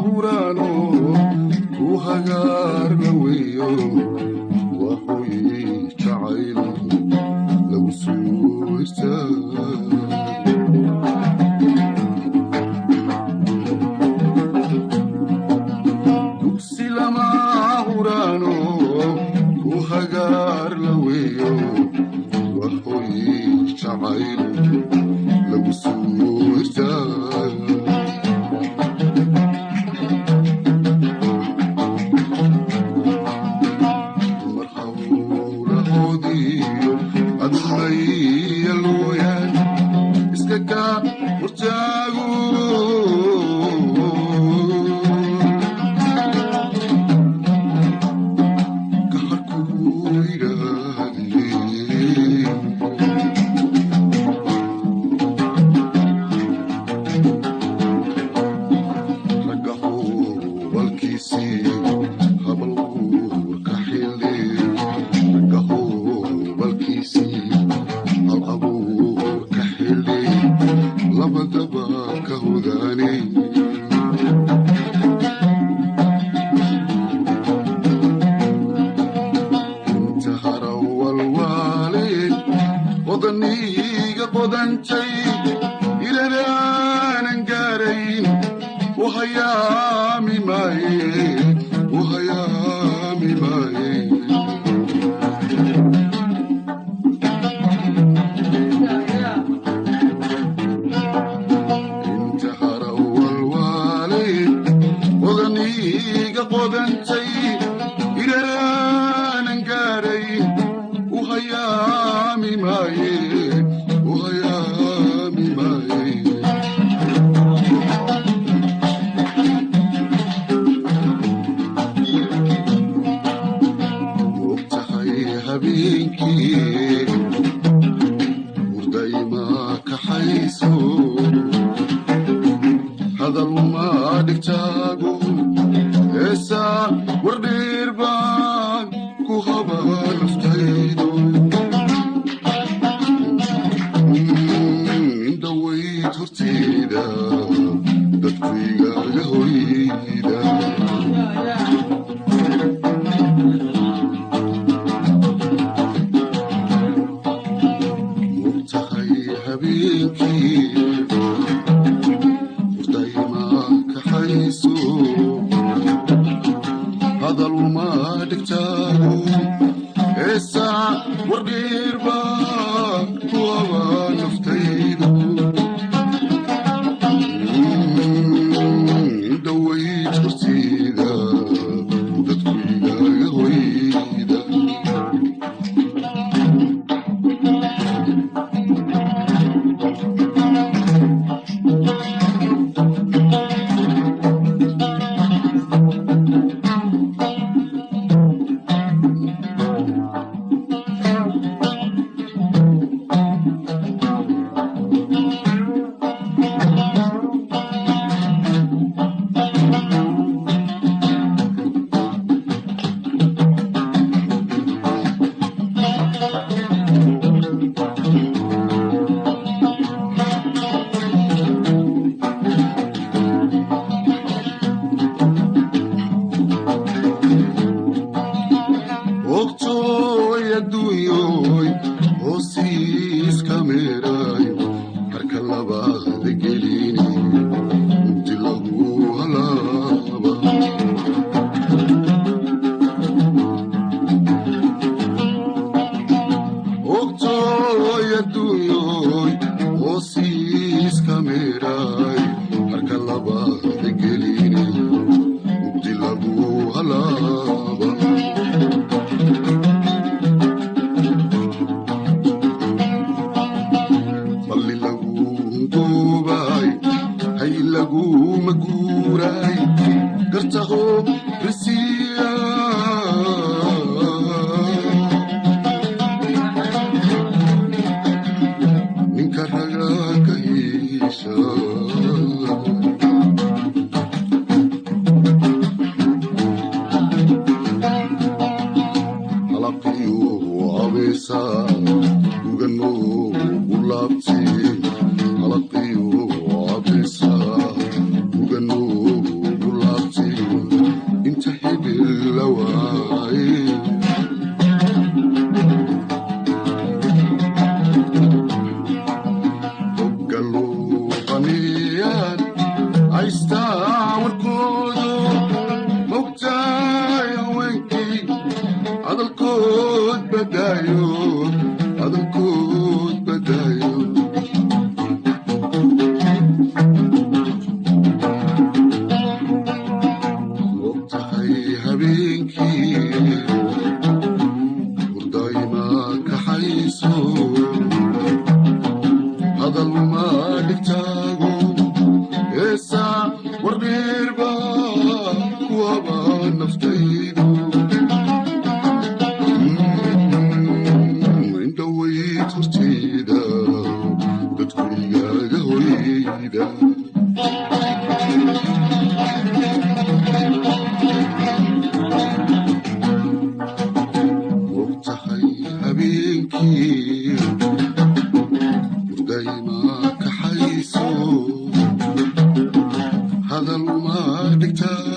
Huraano ku hagaar la weeyo, waa hoy jacayl lagu soo istaago. Dugsi lama huraano ku hagaar la weeyo, waa hoy jacayl lagu soo istaago. Dumar hawlahoodiyo adunaya looyaan iska kaa hortaago. Gaharku idhaahde ragga hubalkiisii habalguurka xili, ragga hubalkiisii hal abuurka xili, labadaba ka hodaanay. Inta harawalwaale qodaniga qodantay iladaanan gaarayn, uhayaami maaye, uhayaami maaye. Inta harawalwaale qodaniga qodantay iladaanan gaarayn, uhayaami maaye, uhayaami maaye. Ogtahay habeenkii hurdayma kaxayso, hadal uma dhigtaago, heesaa wardhiir baan ku haba naftaydo. Indhaweyd horteyda dadku igaga hoyda. Ogtahay habeenkii hurdayma kaxayso, hadal uma dhigtaago, heesaa wardhiir baan ku haba naftaydo. Indhaweyd horteyda dadku igaga hoyda. Ogtooy adduunyoy hoosiiska meerayo, harka labaada gelini mugdi lagu halaaba. Ogtooy adduunyoy hoosiiska meerayo, harka labaada gelini mugdi lagu halaaba. Balli lagu hungoobay, hay laguma guuray, gartaho risiya. Ninka raga ka hiisha. Halaqiyo abeesa ugano ulaabti, halaqiyo abeesa ugano ulaabti. Naftaydu indhowayd hortayda dadku igaaga hoyda. Mogtahay habeenkii murdayma kaxayso, hadal uma dhigtaa.